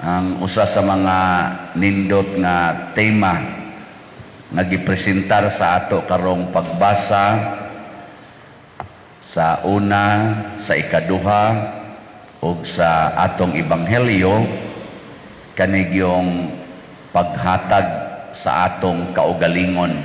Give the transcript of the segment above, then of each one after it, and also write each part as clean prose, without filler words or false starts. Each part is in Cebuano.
Ang usa sa mga nindot nga tema nga gipresentar sa ato karong pagbasa sa una, sa ikaduha ug sa atong ebanghelyo, kanigyong paghatag sa atong kaugalingon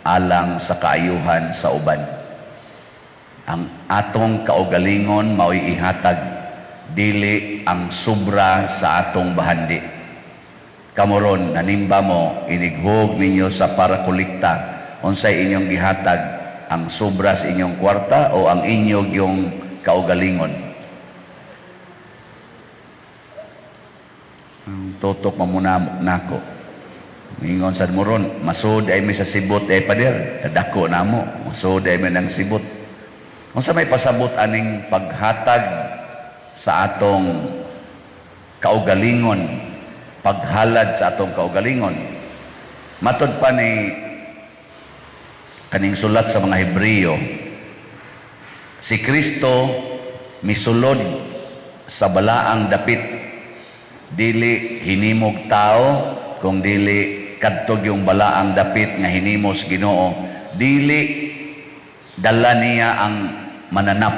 alang sa kaayuhan sa uban. Ang atong kaugalingon mao'y ihatag, dili ang sobra sa atong bahandi. Kamo ron, nanimba mo, inighug ninyo sa para kolekta, unsay inyong gihatag, ang sobra sa inyong kwarta o ang inyong yung kaugalingon? Ang tutok mamuna nako. Ingon sad mo ron, masud ay mi sa sibot ay pader, kadako namo, masud ay mi ng sibot. Unsa may pasabot aning paghatag sa atong kaugalingon, paghalad sa atong kaugalingon? Matod pa ni kaning sulat sa mga Hebreo, si Kristo misulod sa balaang dapit, dili hinimog tao, kung dili kadtog yung balaang dapit nga hinimos Ginoo, dili dala niya ang mananap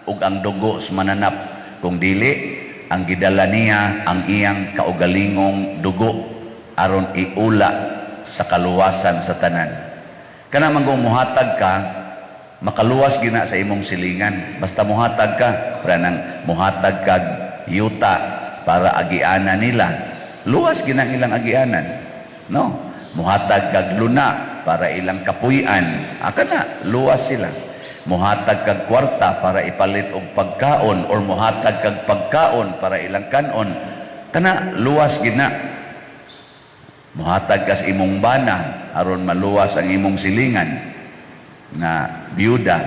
ug ang dugo sa mananap, kung dili ang gidala niya ang iyang kaugalingong dugo aron iula sa kaluwasan sa tanan. Kana man kung muhatag ka, makaluwas gina sa imong silingan. Basta muhatag ka, para nang muhatag kag yuta para agianan nila, luwas gina ang ilang agianan. No? Muhatag kag luna para ilang kapuy-an, aka na, luwas sila. Muhatag kag kwarta para ipalit og pagkaon or muhatag kag pagkaon para ilang kanon, kana luwas gina. Muhatag kas imong bana aron maluwas ang imong silingan nga biyuda.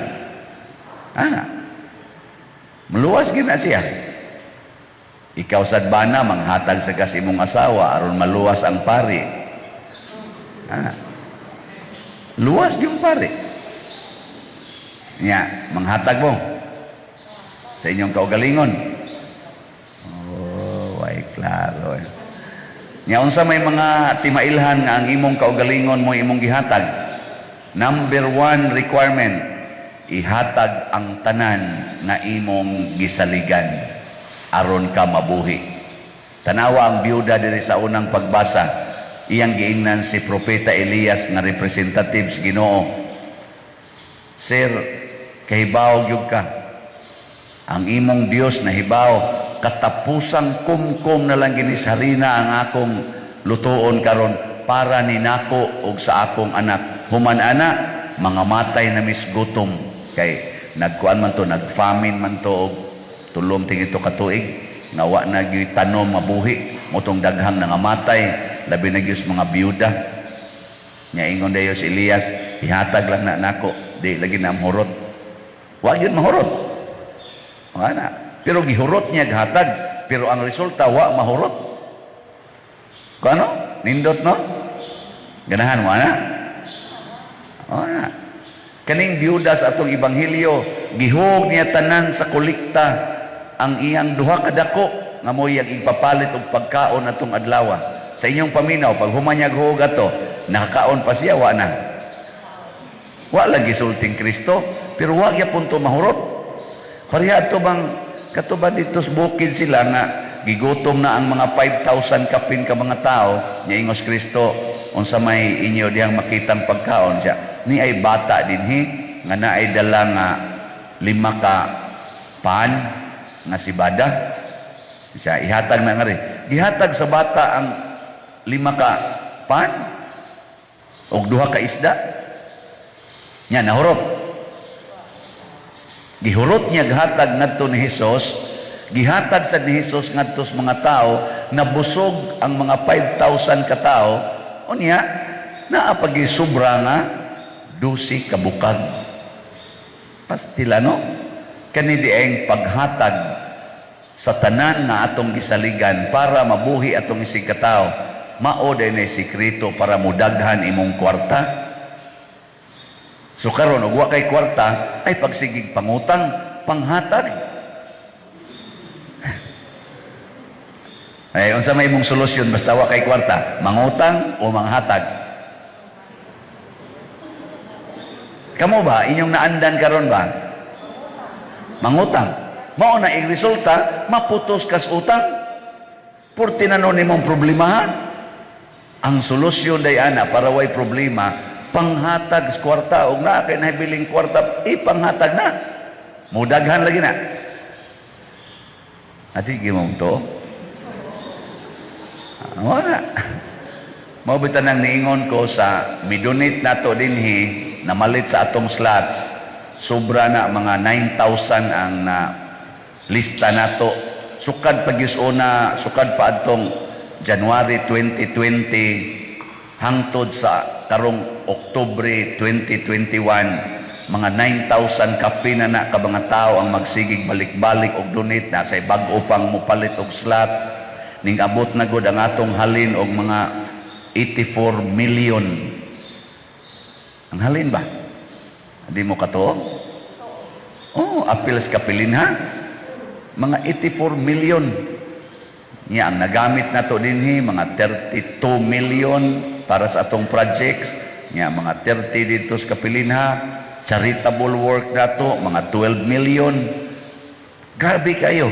Ah, maluwas gina siya. Ikaw sad bana, manghatag sa kas imong asawa aron maluwas ang pari. Ah, luwas yung pari. Nya, manghatag mo sa inyong kaugalingon. Oh, ay klaro. Eh. Nya unsa may mga timailhan nga ang imong kaugalingon mo imong gihatag? Number one requirement, ihatag ang tanan nga imong gisaligan aron ka mabuhi. Tanawa ang biyuda diri sa unang pagbasa, iyang giingnan si Propeta Elias nga representative sa Ginoo. "Sir, kahibaw gyud ka. Ang imong Dios nahibaw, katapusang kumkum na lang gini sa harina ang akong lutuon karon para ni nako og sa akong anak. Human ana, mga matay na mis gutom." Kay nagkuan man to, nagfamine man to og tulom ting ito katuig nga wa na gyud tanom mabuhi, motong daghang nangamatay, labi na gyud sa mga biyuda. Nya ingon dayo si Elias, "Ihatag lang na nako, di lagi na mahurot." Wa gyud mahurot. Wala. Pero gihurot niya ghatag, pero ang resulta wa mahurot. Kuano? Nindot, no? Ganahan mo ana? Ana. Kaning biyuda sa atong ebanghelyo, gihug niya tanan sa kolekta ang iyang duha ka dako nga mo'y ang ipapalit og pagkaon atong adlaw. Sa inyong paminaw, pag human niya huog ato, nakakaon pa siya, wa na? Wa lang gisulting Kristo, pero wa gyapon to mahurot. Pareha ato bang kato ba dito sa bukid sila nga gigutom na ang mga 5,000 kapin ka mga tao, nya ingos Kristo, "Unsa may inyo dihang makitang pagkaon?" Siya, "Ni ay bata dinhi nga naay dala nga lima ka pan nga sibada." Siya, "Ihatag na nga rin." Gihatag sa bata ang lima ka pan og duha ka isda. Nya nahurot? Gihurot niya gihatag ngadto ni Hesus, gihatag sa ni Hesus ngadto sa mga tao, nabusog ang mga 5,000 ka tao, unya naa pa sobra nga 12 ka bukag. Pastila, no? Kani dieng paghatag sa tanan nga atong gisaligan para mabuhi atong isig katao, mao din ay sikreto para mudaghan imong kwarta. So karon og wa kay kwarta ay pagsigig pangutang, panghatag. Eh, unsa may imong solusyon basta wa kay kwarta? Mangutang o manghatag? Kamo ba inyong naandan karon ba? Mangutang. Mao na ang resulta, maputos kas utang. Purti na nun imong problema, ha? Ang solusyon day ana para way problema, panghatag sa kwarta og naa kay nahibiling kwarta, ipanghatag na. Mudaghan lagi na. Adi gimong to. Mao na. Mao bitaw nang niingon ko sa midonate nato dinhi, namalit sa atong slots, sobra na mga 9,000 ang na lista nato. Sukad pa una, sukad pa adtong January 2020 hangtod sa karong Oktubre 2021, mga 9,000 kapin na na ka mga tao ang magsigig balik-balik og donate na sa bag-o pang mopalit og slot. Ning abot na gud ang atong halin og mga 84 million ang halin ba? Hindi mo katuo? Oh, apil sa kapilin, ha, mga 84 million niya ang nagamit nato dinhi, mga 32 million para sa atong projects niya, mga 30 dito sa Kapilinha, charitable work nato mga 12 million. Grabe kayo.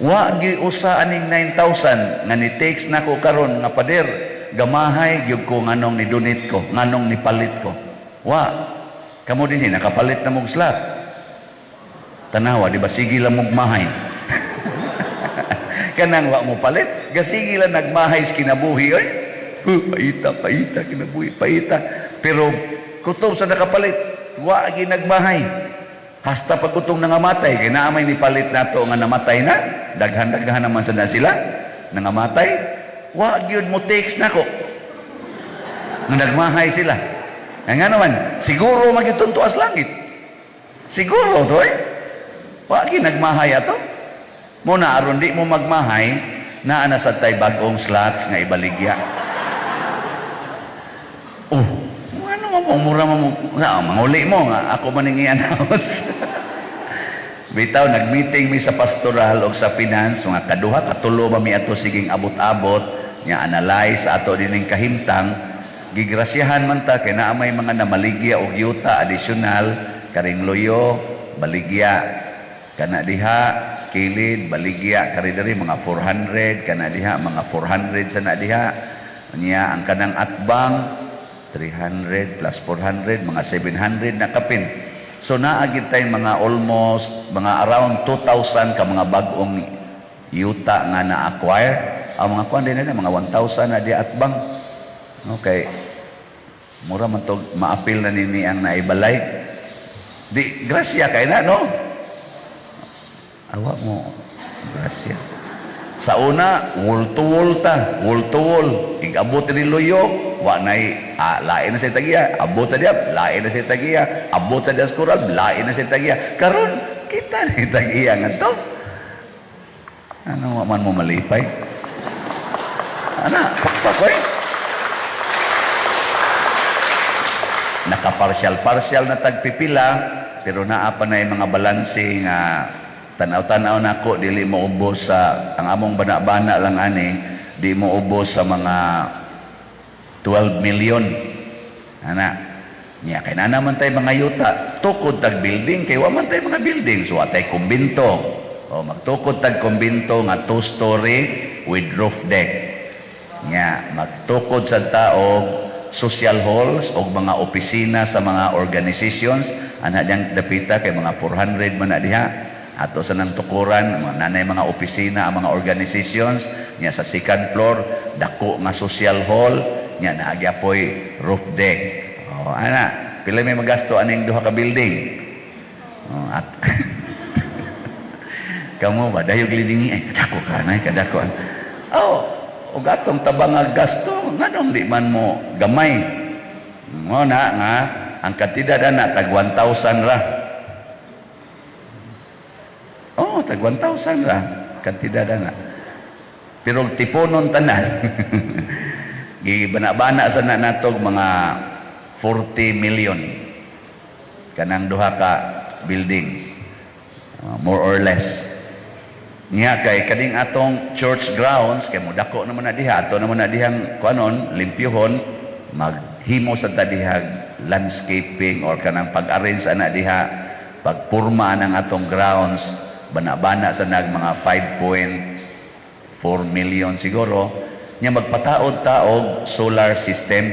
Wa gyud usa aning 9,000 nga ni text nako karon nga, "Pader, gamahay gyud ko nganong ni donate ko, nganong nipalit ko." Wa. Kamo dinhi nakapalit na mog slot. Tanawa, di ba sige lang mog mahay? Kanang wa mo palit, gasige lang nagmahay sa kinabuhi oy. Huh, paita, paita, kinabuhi, paita. Pero kutob sa nakapalit, wa gi nagmahay. Hasta pagkutong nangamatay, kay naa may nipalit nato nga namatay na, daghan-daghan naman sa na sila, nangamatay, wa gyud mo text nako nga nagmahay sila. Nga nga naman, siguro magituntuas langit. Siguro to eh. Wa gyud nagmahay ato. Muna aron di mo magmahay, naa na sad tay bag-ong slots nga ibaligya. Oh, ano mo mura mo na, manguli mo nga ako man ning i-announce. Bitaw nag-meeting mi sa pastoral og sa finance, mga kaduha katulo ba mi ato siging abot-abot nya analyze ato dining kahimtang. Gigrasyahan man ta kay naa may mga namaligya og yuta additional, karing loyo baligya, kana diha kilid baligya, kari diri mga 400, kana diha mga 400 sa na diha niya, ang kanang atbang 300 plus 400, mga 700 na kapin. So naa gid tay mga almost mga around 2,000 ka mga bag-ong yuta nga na-acquire. Ang mga kuan din na mga 1,000 na di atbang. Okay. Mura man to maapil na nini ang naibalay. Di grasya kay na, no? Awa mo grasya. Sa una, wall to wall ta, wall to wall. Igabot ni luyo, wa nay lain na sa tagiya, abot sa diya, lain na sa tagiya, abot sa diya kural, lain na sa tagiya. Karon kita ni tagiya ngadto. Ano man mo malipay? Ana, pakpak oy. Naka-partial-partial na tagpipila, pero naa pa na yung mga balanse nga tanaw-tanaw nako dili mo ubos sa ang among bana-bana lang ani, di mo ubos sa mga 12 million. Ana, niya kay na naman tay mga yuta, tukod tag building kay wa man tay mga building, so wa tay kumbinto. O magtukod tag kumbinto nga two-story with roof deck. Nya magtukod sa tao social halls o mga opisina sa mga organizations ana diyang dapita kay mga 400 man na diha ato sa nang tukuran, mga nanay mga opisina ang mga organizations nya. Sa second floor, dako nga social hall nya naagyapoy roof deck. Oh, ana, pila may magasto aning duha ka building? Oh, at kamo ba dayog lidingi ay kadako ka nay kadako. Oh, ug atong tabang gasto, nganong di man mo gamay mo na nga ang kantidad ana tag 1,000 ra? Oh, tag 1,000 ra kantidad ana. Pero tipunon tanan, gibana-bana sa na natog mga 40 million kanang duha ka buildings, more or less. Nya kay kaning atong church grounds kay mudako naman na diha, ato naman na dihang kuanon, limpyuhon, maghimo sa ta dihag landscaping or kanang pag-arrange ana diha, pagpurma ng atong grounds, bana-bana sa nag mga 5.4 million siguro. Nya magpataod ta og solar system.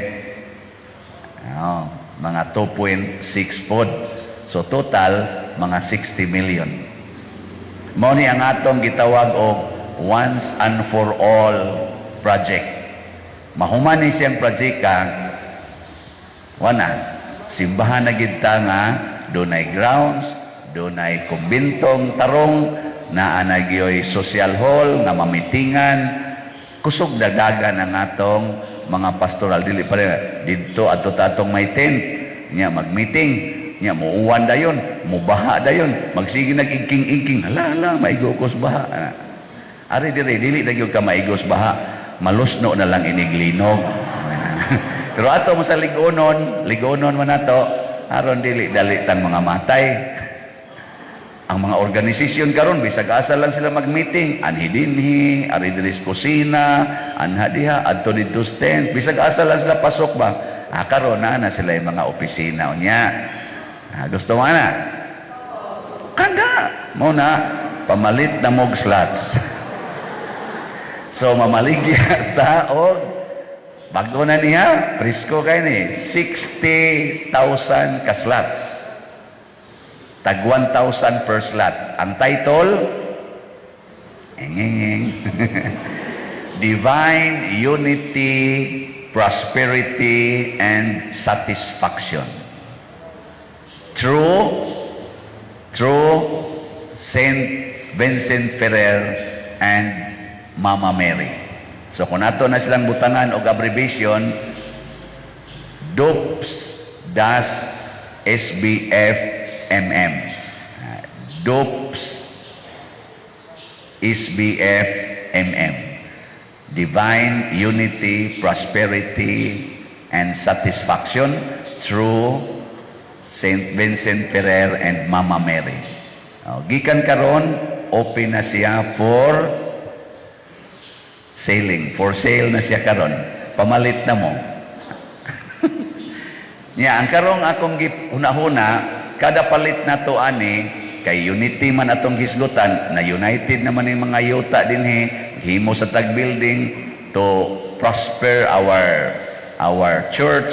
Oh, mga 2.6 pod. So total mga 60 million. Mao ni ang atong gitawag og once and for all project. Mahuman ni siyang project, wana simbahan na gid ta nga dunay grounds, dunay kumbintong tarong, naa na gyoy social hall nga mamitingan, kusog dadagan ang atong mga pastoral. Dili pa rin didto adto ta atong may tent nya mag-meeting, nya muuwan dayon, mubaha dayon, magsige nag-igking-igking, hala hala, maigo ko sa baha. Ah. Ari dire dili na gyud ka maigos baha, malusno na lang iniglinog. Pero ato mo sa ligonon, ligonon man nato aron dili dali tang mga matay. Ang mga organisasyon karon, bisag asa lang sila mag-meeting, anhi dinhi, ari diri sa kusina, anha diha, adto didto sa tent, bisag asa lang sila pasok ba. Ah, karon na na sila yung mga opisina unya. Ah, gusto mo na? Kanda mo na pamalit na mog slots. So mamaligya ta og bago na niya, presko kay ni 60,000 ka slots. Tag 1,000 per slot. Ang title, engeng, Divine Unity, Prosperity, and Satisfaction. Through Saint Vincent Ferrer and Mama Mary. So kung ato na silang butangan og abbreviation, DOPS-SBF MM. Ah, DOPS SBF MM. Divine Unity, Prosperity, and Satisfaction through Saint Vincent Ferrer and Mama Mary. Oh, gikan karon, open na siya for selling. For sale na siya karon. Pamalit na mo. Nya, ang karong akong hunahuna, kada palit na to ani, kay unity man atong hisgutan, na united naman yung mga yuta dinhi, himo sa tag building to prosper our church.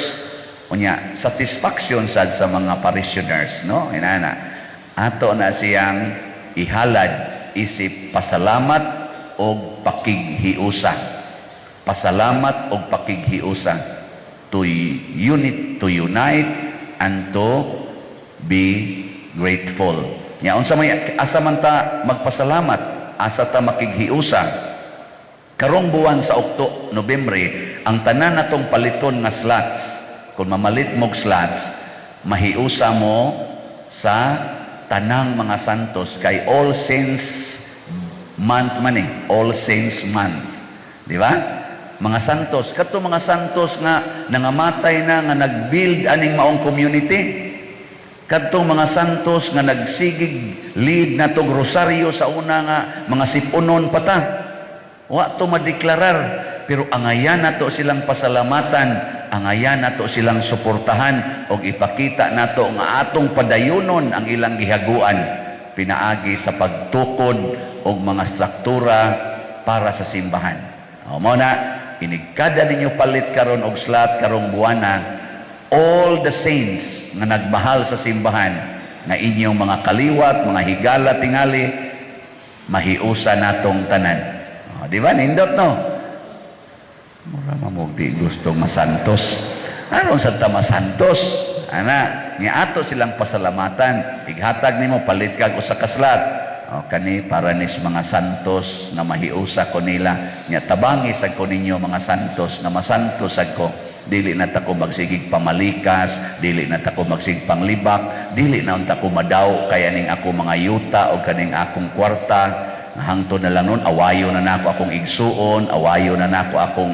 Unya, satisfaction sad sa mga parishioners, no? Inana. Ato na siyang ihalad isip pasalamat og pakighiusa. Pasalamat og pakighiusa, to unite and to be grateful. Nya unsa may asa man ta magpasalamat, asa ta makighiusa? Karong buwan sa Okto, Nobyembre, ang tanan natong paliton nga slots, kung mamalit mog slots, mahiusa mo sa tanang mga santos kay All Saints Month man eh, All Saints Month. Di ba? Mga santos, kadto mga santos nga nangamatay na nga nag-build aning maong community. Kadtong mga santos nga nagsigig lead na tong rosaryo sa una nga mga sipunon pa ta. Wa to madeklarar, pero angayan nato silang pasalamatan, angayan nato silang suportahan og ipakita nato nga atong padayunon ang ilang gihaguan pinaagi sa pagtukod og mga struktura para sa simbahan. O mao na inigkada ninyo palit karon og slot karong buwana, all the saints nga nagmahal sa simbahan nga inyong mga kaliwat, mga higala tingali, mahiusa natong tanan. O, di ba? Nindot, no? Mura mamog di gustong masantos. Aron sa ta masantos? Ana, ni ato silang pasalamatan. Ighatag nimo, palit kag usa ka slot. O, kani para nis mga santos nga mahiusa ko nila. Nya tabangi sad ko ninyo mga santos nga masantos sad ko. Dili na ta ko magsigig pamalikas, dili na ta ko magsigig panglibak, dili na unta ko madaw kay aning ako mga yuta o kaning akong kwarta. Hangtod na lang nun, awayo na nako akong igsuon, awayo na nako akong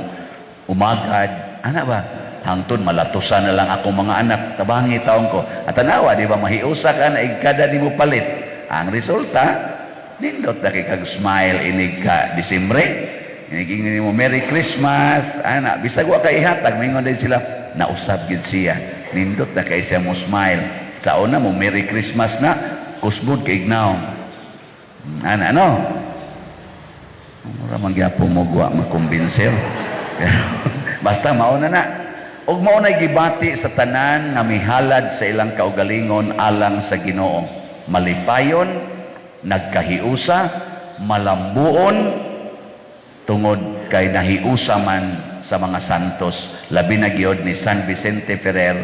umagad. Ana ba? Hangtod malatusan na lang akong mga anak, tabangi taon ko. At tanawa, di ba, mahiusa ka na igkada ni mo palit. Ang resulta, Nindot na kay kag smile inig ka Disembre. Inig ingin mo "Merry Christmas," ana, bisag wa ka ihatag, maingon din sila, "Nausab gyud siya. Nindot na kay siya mo smile." Sa una mo "Merry Christmas" na, kusbod kay ignaw. Ana, ano? Mura man gyapon mo wa makumbinser. Pero basta mauna na. Ug mao na gibati sa tanan nga mihalad sa ilang kaugalingon alang sa Ginoo. Malipayon, nagkahiusa, malambuon tungod kay nahiusa man sa mga santos, labi na gyud ni San Vicente Ferrer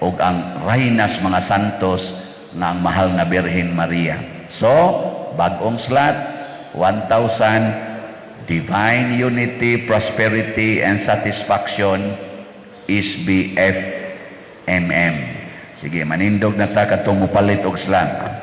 ug ang raynas mga santos nga ang mahal na Birhen Maria. So, bag-ong slot, 1,000, Divine Unity, Prosperity, and Satisfaction, SBFMM. Sige, manindog na ta katong mupalit og slot.